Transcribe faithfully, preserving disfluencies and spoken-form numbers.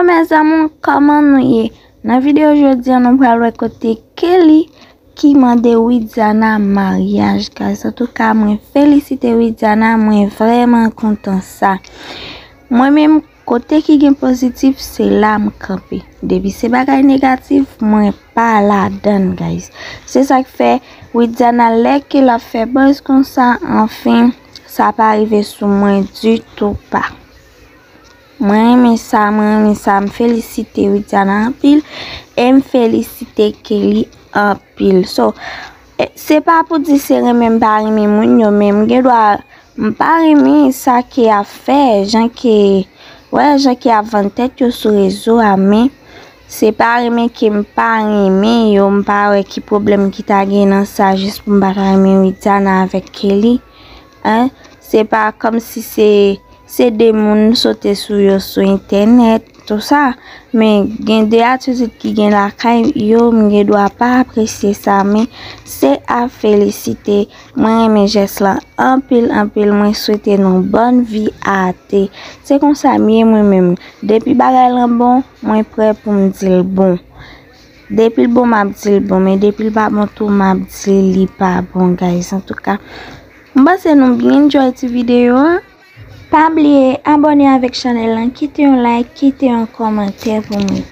Mes amours, kòman nou ye? Nan videyo jodi a, nou pral wè kote Kelly ki mande Widiana maryaj, guys. Antouka, mwen felisite Widiana, mwen vrèman kontan sa. Mwen menm, kote ki gen pozitif, se la m kanpe. Depi se bagay negatif, mwen pa ladann, guys. Se sa k fè Widiana, lè ke l ap fè buzz konsa, anfen, sa pa rive sou mwen ditou pa. Mwen renmen sa, mwen renmen sa, m felisite Widiana anpil, e m felisite Kelly anpil. So, e, se pa pou di se renmen m pa renmen moun yo, men m gen dwa, m pa renmen sa ke y ap fè, jan ke, wè, jan ke y ap vann tèt yo sou rezo a, men se pa renmen ke m pa renmen yo, m pa wè ki pwoblèm ki ta gen nan sa, jis pou m pa ta renmen Widiana avèk Kelly, en, se pa kòmsi se, se de moun sote sou yo sou entènèt, tou sa, men gen de atitid ki gen lakay yo, m gen dwa pa apresye sa, men se a felisite, mwen renmen jès lan anpil, anpil, mwen swete nou bòn vi ate. Se konsa m ye mwen menm, depi bagay lan bon, mwen prè pou m di l bon. Depi l bon, m ap di l bon, men depi l pa bon tou, m ap di li pa bon, guys. Antouka, m panse nou byen enjoy ti videyo a. Pa bliye abòne avèk chanèl lan, kite yon like, kite yon kòmantè pou mwen.